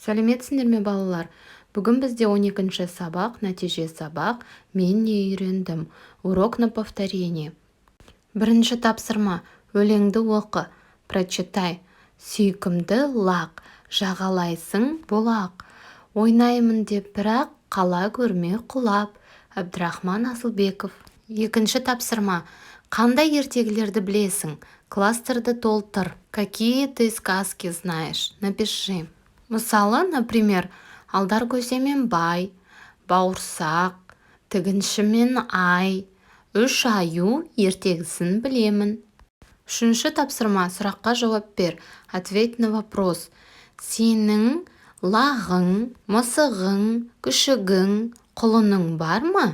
Сәлеметсіңдер ме, балалар! Бүгін бізде 12-ші сабақ, нәтиже сабақ, «Мен не үйрендім?» Урок на повторение. Бірінші тапсырма: өлеңді оқы. Прочитай. Сүйкімді лақ, жағалайсың бұлақ, ойнаймын деп бірақ, қала көрме құлап. Әбдірахман Асылбеков. Екінші тапсырма: қандай ертегілерді білесің? Кластерді толтыр. Какие ты сказки знаешь? Напиши. Мысалы, например, Алдар көсе мен бай, Бауырсақ, Тігінші мен ай, Үш аю ертегісін білемін. Үшінші тапсырма: сұраққа жауап бер. Ответь на вопрос. Сенің лағың, мысығың, күшігің, құлының бар ма?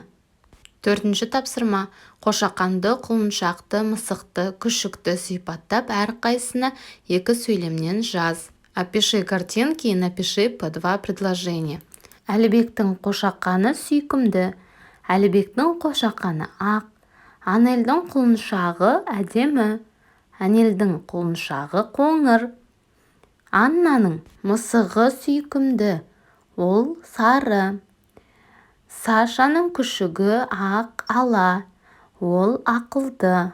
Төртінші тапсырма: қошақанды, құлыншақты, мысықты, күшікті сипаттап, әрқайсысына екі сөйлемнен жаз. Опиши картинки и напиши по два предложения. Әлібектің қошақаны сүйкімді. Әлібектің қошақаны ақ. Анельдің құлыншағы әдемі. Анельдің құлыншағы қоңыр. Аннаның мысығы сүйкімді, ол сары. Сашаның күшігі ақ ала, ол ақылды.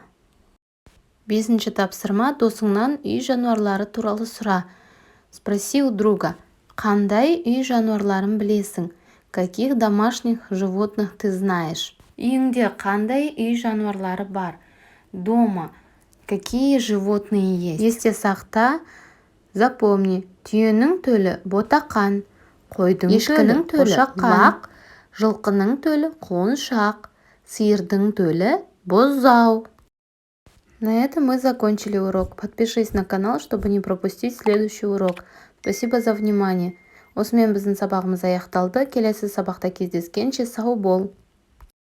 Бесінші тапсырма: досыңнан үй жануарлары туралы сұра. Спроси у друга. Қандай үй жануарларын білесің? Каких домашних животных ты знаешь? Үйіңде қандай үй жануарлары бар? Дома какие животные есть? Есте сақта. Запомни. Түйенің төлі ботақан, қойдың ешкінің төлі лақ, жылқының төлі құлыншақ, сиырдың төлі бұзау. На этом мы закончили урок. Подпишись на канал, чтобы не пропустить следующий урок. Спасибо за внимание. Осымен біздің сабағымыз аяқталды. Келесі сабақта кездескенше, сау бол!